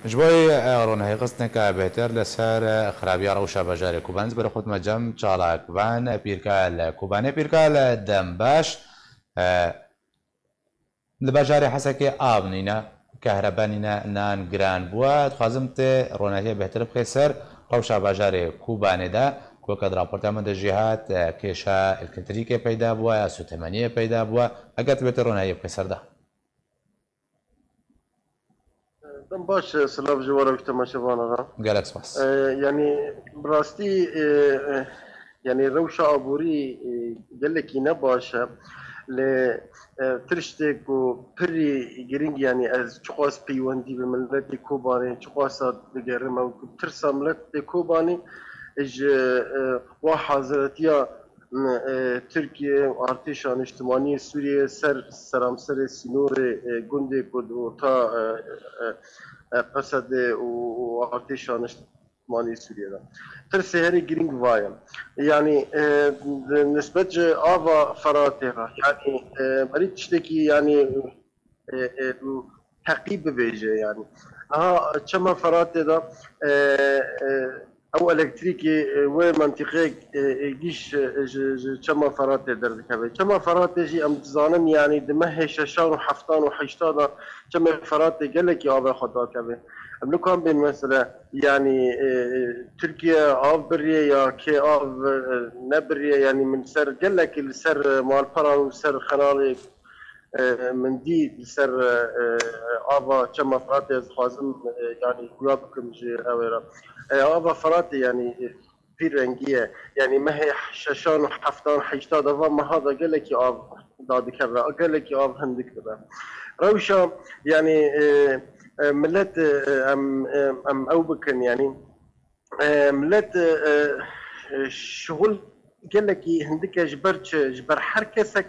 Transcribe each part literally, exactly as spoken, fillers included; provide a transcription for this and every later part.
Ji bo, e, ronahîxistineke bêhtir li ser, e, xirabiya rewşa bajarê Kobanê, ez bi xwe dime cem Çalakvan, e, pîrka li Kobanê. Pîrka li dem baş, e, li bajarê Hesekê av nîne, kehrebe nîne, nan giran bûye. Dixwazim tu ronahiyê bêhtir bixî ser rewşa bajarê Kobanê de, ku weke di raporta min de jî hat, e, kêşa elektrîkê peyda bûye ya sûtemeniyê peyda bûye. Eger tu bê tu ronahiyê bixî ser de. Dem baş, silav ji we re û ji temaşevana re. Gelek spas. E, yanî, bi rastî, e, e, yanî, rewşa aborî, e, gelekî ne baş e. Lê, e, tirştê ku pirî girîng, yanî, ez çiqas peywendî bi miletê Kobanê, çiqasa digerim ew ku tirsa miletê Kobanê ji, e, wa haziretiya e, Tirkiye û artêşa niştimanî yê Sûriyeyê ser seramserê sînorê, e, gundê ku di orta, e, e, e, P S D û, û artêşa niştimanî yê Sûriyê de. Tirsê herî girîng va ye. Yanî, e, di nisbet ji ava Feratê re, yanî, e, merî tiştekî, yanî, e, e, heqî bibêje, yanî. Aha, Çema Feratê de, e, e, ew elektrîkê, e, wê mentiqê, e, e, gîş, e, ji, ji Çema Feratê derdikeve. Çema Feratê jî em dizanin, yanî di mehê şeşan û heftan û heşta de Çemê Feratê gelekî avê xwe dakeve. Em nikan bên mesele, yanî, e, e, Tirkiye av biriye ya kê av, e, nebiriye, yanî min ser gelekî li ser, e, malperan û ser xenalê e, min dî li ser, e, e, ava Çema Firatê, ez dixwazim, e, yanî xuya bikim ji ew ê re. E, ava Firatê, yanî, e, vî rengî ye. Yanî mehê şeşan û heftan, heşta de va meha de gelekî av dadikeve, gelekî av hindik dibe. Rewşa, yanî, e, e, milet, e, em, em, em ew bikin, yanî, e, milet, e, e, şixul gelekî hindik e, ji ber çi? Ji ber her kesek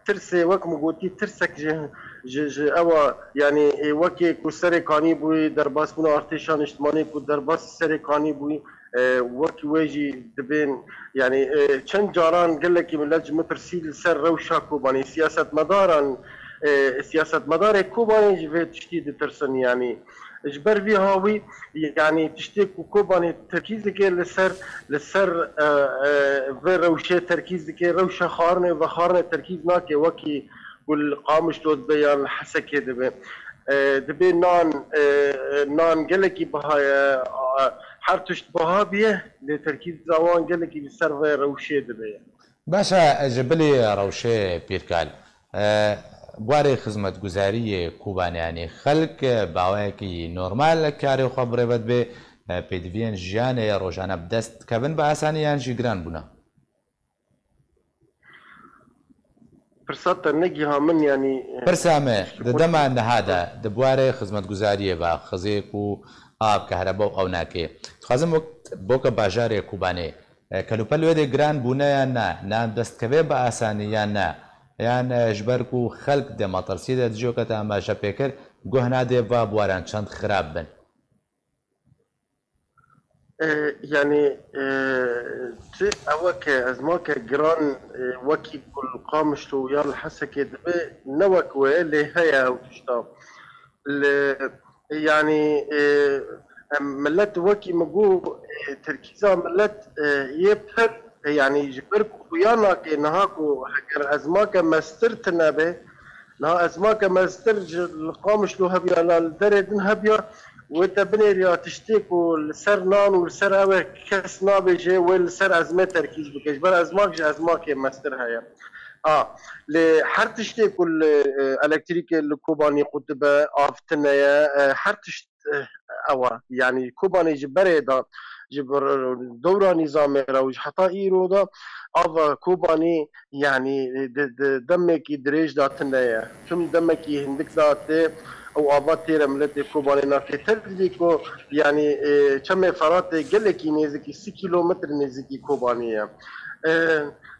tirsê, wek min gotî, tirsek ji, ji, ji ew a, yanî, e, wekê ku Serê Kanî bûyî, derbasbûna artêşa niştimanî ku derbas Serê Kanî bûyî, e, wek wê jî dibên, yanî, e, çend caran gelekî milet ji min pirsî li ser rewşa Kobanê, siyasetmedaran, e, siyasetmedarê Kobanê ji vê tiştî ditirsin, yanî. Ji ber vî hawî, yanî tiştê ku Kobanê terkîz dike li ser, li ser, e, e, vê rewşê terkîz dike, rewşa xwarinê û vexwarinê terkîz nake, wekî ku li Qamişlo dibe yan li Hesekê dibe. E, dibê nan, e, e, nan gelekî biha ye, e, her tişt biha bûye, lê terkîza wan gelekî li ser vê rewşê dibe. Baş e, ji bilî rewşê pîrkal. E, warê xizmetguzariyê Kobanê, yanî xelk, e, bi awayekî normal karê xwe bi rê ve dibe, e, pêdiviyên jiyanê rojane bi dest dikevin, bi asanî yan jî giran bûne? Pirsa te negiha min, yanî, e, pirsa me, di dema niha de, di warê xizmetguzariyê ve, xizêk û av, kehrebe û ew nake. Dixwazim wek, boke bajarê Kobanê, e, kelûpel wê dê giran bûne yan na? Nan dest dikeve bi asanî yan na? Yan, e, ji ber ku xelk di metirsiyê de dijî weke te amaje pê kir, guh nadê va bi waran çend xirab bin? E, yanî, e, tu ew e ke ez ma ke giran, e, wekî ku li Qamişlo ya li Hesekê dibe, ne wek wê, lê heye ew tişta. Li, yanî, e, em, milet wekî min got, e, terkîza milet, e, yê pir, e, yanî ji ber ku xuya nake niha ku heger ezmake mestir tune be, niha ezmake mestir ji li Qamişlo hebiya, la li derê din hebiya, wê te binêriya tiştê ku li ser nan û li ser ew e kes nabêje, wê li ser ezmê terkîz bike. Ji ber ezmak ji ezmakê mestir heye. A, lê her tiştê ku li, e, elektrîkê li Kobanî qut dibe, av tune ye, e, her tişt, e, ew e. Yanî Kobanê ji berê de, ji bir dewra nîzamê re û ji heta îro de ava Kobanî, yanî, e, di, di demekî dirêj de tune ye. Tim demekî hindik de tê, ew ava têre miletê Kobanê nake. Tevlî ku, yanî, e, Çemê Feratê gelekî nêzikî sî kîlometre nêzikî Kobanê ye. E,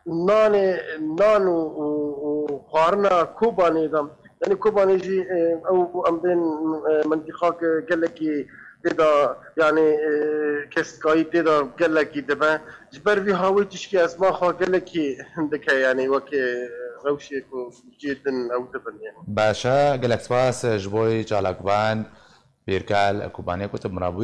nanê, nan û, û, û xwarina Kobanê de, yanî Kobanê jî, e, ew em bên, e, mentiqak gelekî tê de, yanî, e, kestkayî tê de gelekî dibe. Ji ber vî hawî tişkî ezma xwe gelekî hindik e, yanî wekî rewşê ku cihê din ew dibin, yanî. Baş e, gelek spas ji bo çalakvan. Bêrkal Kobanê gote, mirabûyî